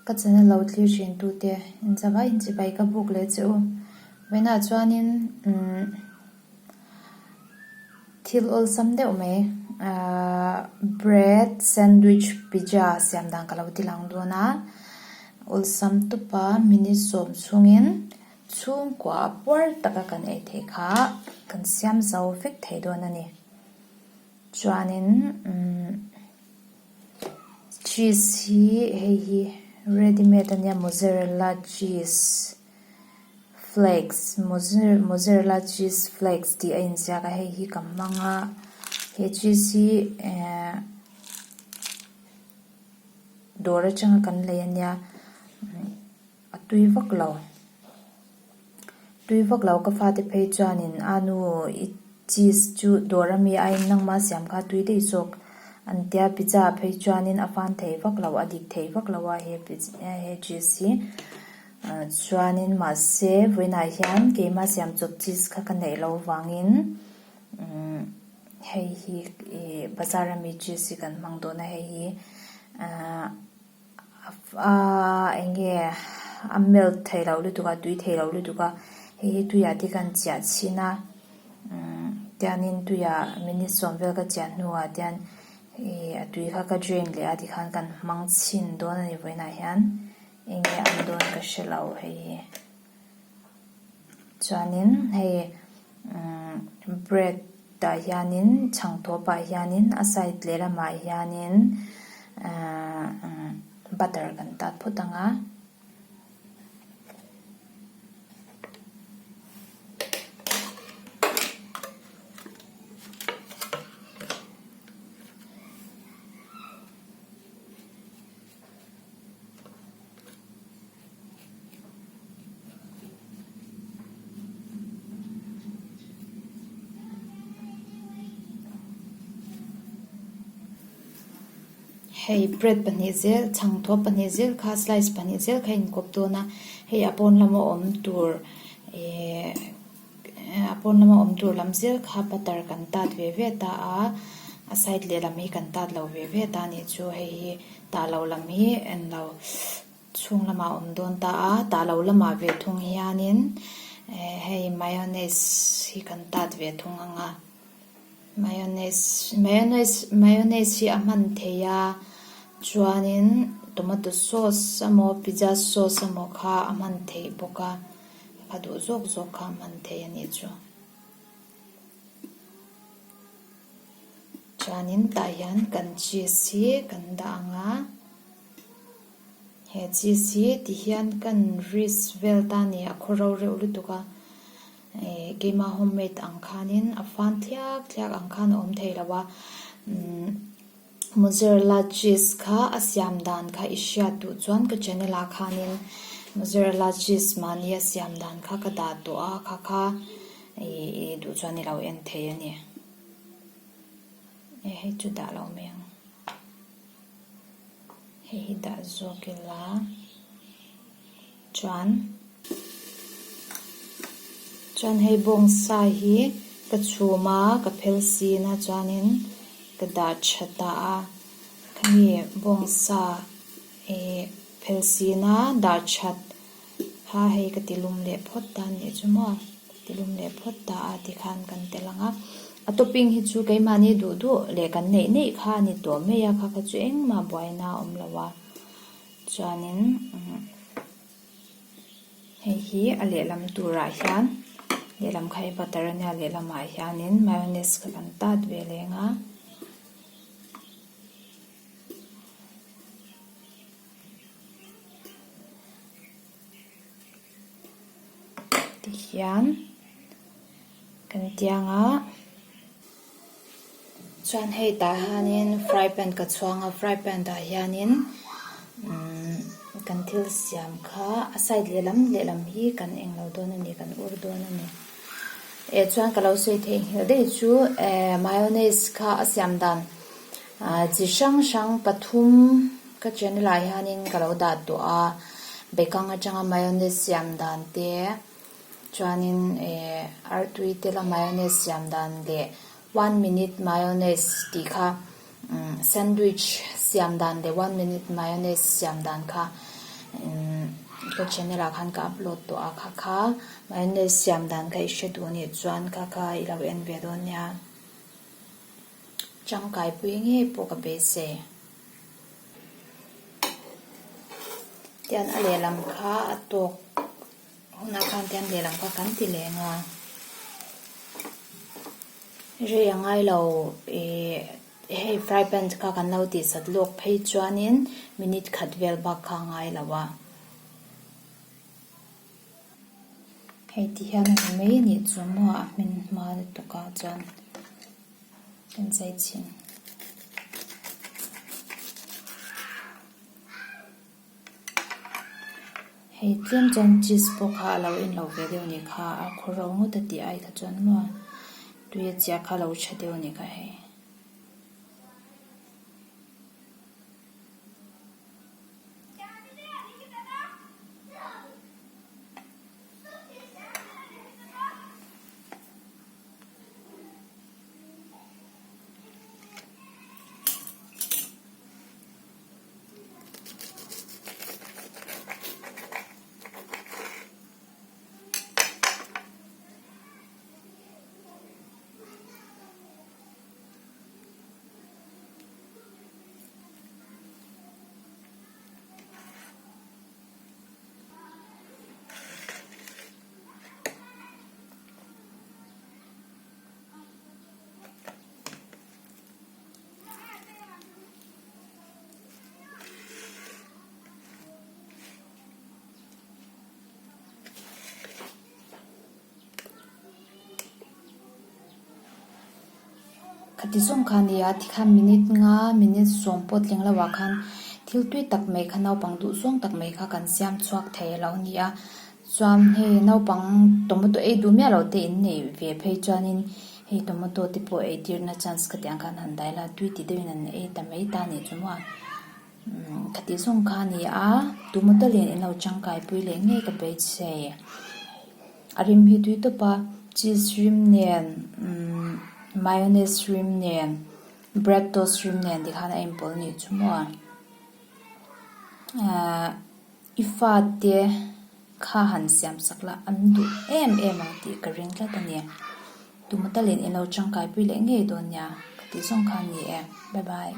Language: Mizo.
Ka channel lo thlir thin tute inzavai inchibai ka buk leh che u. Vawiinah chuanin umm thil awlsam deuh mai ahh bread sandwich pizza siam dan ka lo ti lang dawn a, awlsam tawpa minute sawm chhungin chhungkua puar taka kan ei theih kha kan siam zo vek thei dawn a ni. Chuanin umm cheese hi hei hi ready made ania mozzarella cheese flakes mozzarella cheese flakes tih a inziak a hei hi ka hmang a he cheese hi ehh dawr atanga kan lei ania a tui vak lo. Tui vak lo ka fate phei chuanin a nu i cheese chu dawr ami aiin nangma siam kha tui daih zawk an tia pizza phei chuanin a fan thei vak lo a dik thei vak lo a he he cheese hi chuanin mahse vawiinah hian keima siam chawp cheese kha ka neih loh vangin umm hei hi ih bazar ami cheese hi kan hmang dawn a hei hi ahh. Aaa eng nge a melt thei loh lutuk a tui thei loh lutuk a hei hi tuiah te kan chiah chhin a umm tiangin tuiah minute sawm vel ka chiah hnuah tian ih a tui kha ka drain leh a tikhan kan hmang chhin dawn a ni vawiinah hian eng nge an dawn ka hre lo hei hi. Chuanin hei umm bread tah hianin chhangthawp ah hianin a side lehlamah hianin ahh butter kan tat phawt ang a. Hei bread pahnih zel chhangthawp pahnih zel kha slice pahnih zel kha a inkawp dawn a hei a pawn lama awm tur ehh a pawn lama awm tur lam zel kha butter kan tat ve ve ta a a side lehlam hi kan tat lo ve ve ta a nih chu hei hi tah loh lam hi englo. Chhung lamah a awm dawn ta a, tah lo lamah ve thung hianin eh hei mayonnaise hi kan tat ve thung ang a, mayonnaise mayonnaise mayonnaise hi a hman thei a, chuanin tomato sauce emaw pizza sauce emaw kha a hman theih bawk a, a duh zawk zawk kha a hman thei a nih chu. Chuanin tah hian kan cheese hi kan dah ang a. He cheese hi ti hian kan wrist vel ta a ni a khaw ro reuh lutuk a ih keima homemade ang khanin a fan thliak thliak ang khan a awm thei lo a umm mozzarella cheese kha a siam dan kha i hriat duh chuan ka channel ah khanin mozzarella cheese mahni a siam dan kha ka dah tawh a kha kha ih i duh chuan i lo en thei a ni e hei chu dah lo mai ang. Hei hi dah zawk ila chuan chuan hei bawngsa hi ka chhum a ka phel sin a chuanin ka dah tha ta a khami bawngsa ih phel sin a dah that kha hei ka ti lum leh phawt ta a nih chu maw ti lum leh phawt ta a tikhan kan tel ang a a topping hi chu keimahni duh duh leh kan neih neih kha a ni tawh mai a kha kha chu engmah buaina a awm lo a chuanin hei hi a lehlam turah hian lehlam kha hei butter a nia lehlamah hianin mayonnaise kha kan tat ve leng a. Tihian kan tiang a chuan hei tah hianin fry pan ka chhuang a fry pan ah hianin umm kan thil siam kha a side lehlam lehlam hi kan englo dawn a ni kan ur dawn a ni eh chuan ka lo sawi theihnghilh daih chu eh mayonnaise kha a siam dan. Ahh chi hrang hrang pathum ka channel ah hianin ka lo dah tawh a bekang atanga mayonnaise siam dan te chuanin eh artui tela mayonnaise siam dan leh one minute mayonnaise tih kha umm sandwich siam dan leh one minute mayonnaise siam dan kha. Ka channel ah khan ka upload tawh a kha kha mayonnaise siam dan kha i hre duh anih chuan kha kha i lo en ve dawn nia. Tangkai pui ngei pawh ka beisei. Tian a lehlam kha a tawk hunah khan tian lehlam kha kan ti leng a. Rei a ngai lo ih hei fry pan kha kan lo tih sat lawk phei chuanin minute khat vel bak kha a ngai lo a. Hei ti hian a ni mai a nih chu maw a hmin hma lutuk ah chuan kan zai chhin. Hei tlem chuan cheese pawh kha a lo en lo ve deuh a nih kha a khaw ro ngawt a tih ai kha chuan maw tui a chiah kha a lo tha deuh a nih kha hei. Khati zawng kha a ni a tikhan minute nga minute sawm pawh tling lo ah khan thil tui tak mai kha naupang duh zawng tak mai kha kan siam chhuak thei a lo ni a chuan hei naupang tomato ei duh miah lo te in neih ve phei chuanin hei tomato te pawh ei tirna chance ka tih ang khan han dai la tui ti deuhin an ei ta mai ta a nih chu maw khati zawng kha a ni a tomato lian in lo tangkai pui leh ngei ka beisei. A rim hi tui tawp a cheese rim nen umm mayonnaise rim nen bread toast rim nen tikhan a inpawlh anih chu maw ahh i fate kha han siam sak la an duh em em ang tih ka ring tlat a ni tumah talin in lo tangkai pui leh ngei dawn nia ka tih zawng kha a ni e bye bye.